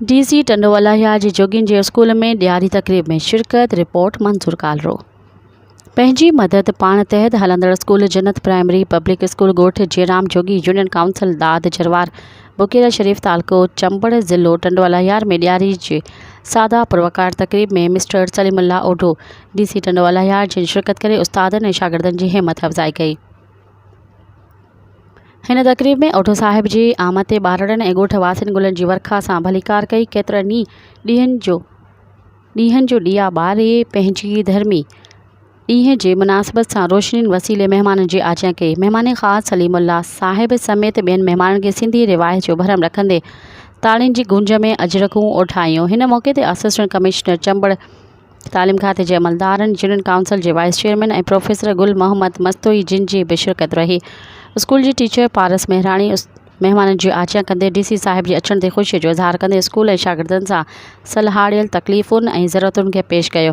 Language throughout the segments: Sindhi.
ڊي سي ٽنڊو الاهيار جي جوڳين جي اسڪول ۾ ڏياري تقريب ۾ شرڪت، رپورٽ منظور ڪالرو. پنهنجي مدد پاڻ تحت هلندڙ اسڪول جنت پرائمري پبلڪ اسڪول ڳوٺ جيرام جوڳي يونين ڪائونسل داد جروار بڪيرا شريف تعلقو چمبڙ ضلعو ٽنڊو الاهيار ۾ ڏياري جي ساده پروقار تقريب ۾ mister Saleem Ullah Odho D C Tando Allahyar جن شرڪت ڪري استادن ۽ شاگردن جي همت افزائي ڪئي. هن تقريب ۾ اوڍو صاحب جي آمد تي ٻارڙن ۽ ڳوٺ واسين گلن جي ورکا سان ڀليڪار ڪئي. ڪيترن ئي ڏينهن جو ڏينهن جو ڏيئا ٻاري پنهنجي ڌرمي ڏينهن جي مناسبت سان روشنين وسيلي مهمانن جي آجيان ڪئي. مهمان خاص سليم الله صاحب سميت ٻين مهمانن کي سنڌي روايت جو ڀرم رکندي تاڙين جي گونج ۾ اجرڪون اوڍايون. هن موقعي تي اسسٽنٽ ڪمشنر چمبڙ تعليم کاتي جي عملدارن، يونين ڪائونسل جي vice chairman ۽ professor Gul Muhammad Mastoi جن جي به شرڪت رهي. اسڪول جي ٽيچر پارس مهراڻي مهمانن جي آجيان ڪندي ڊي سي صاحب جي اچڻ تي خوشي جو اظهار ڪندي اسڪول ۽ شاگردن سان سلهاڙيل تڪليفن ۽ ضرورتن کي پيش ڪيو.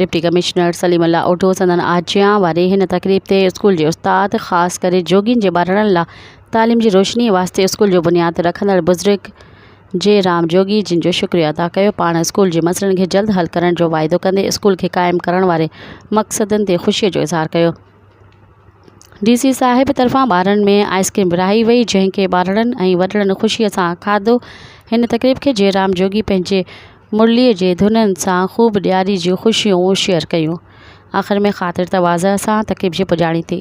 ڊپٽي ڪمشنر سليم الله اوڍو سندن آجيان واري هن تقريب تي اسڪول جي استاد خاص ڪري جوڳين جي ٻارڙن لا تعليم جي روشني واسطي اسڪول جو بنياد رکندڙ بزرگ جي رام جوڳي جن جو شڪريو ادا ڪيو پاڻ اسڪول جي مسئلن کي جلد حل ڪرڻ جو واعدو ڪندي اسڪول کي قائم ڪرڻ واري مقصدن تي خوشي جو اظهار ڪيو. ڊي سي صاحب طرفان ٻارن ۾ آئس ڪريم ورهائي وئي جنهن کي ٻارڙن ۽ وڏڙن خوشي سان کاڌو هن تقريب کي جي رام جوڳي پنهنجي مرلي جي ڌنن سان خوب ڏياري جون خوشيون شيئر ڪيون آخر ۾ خاطر تواضع سان تقريب جي پڄاڻي ٿي.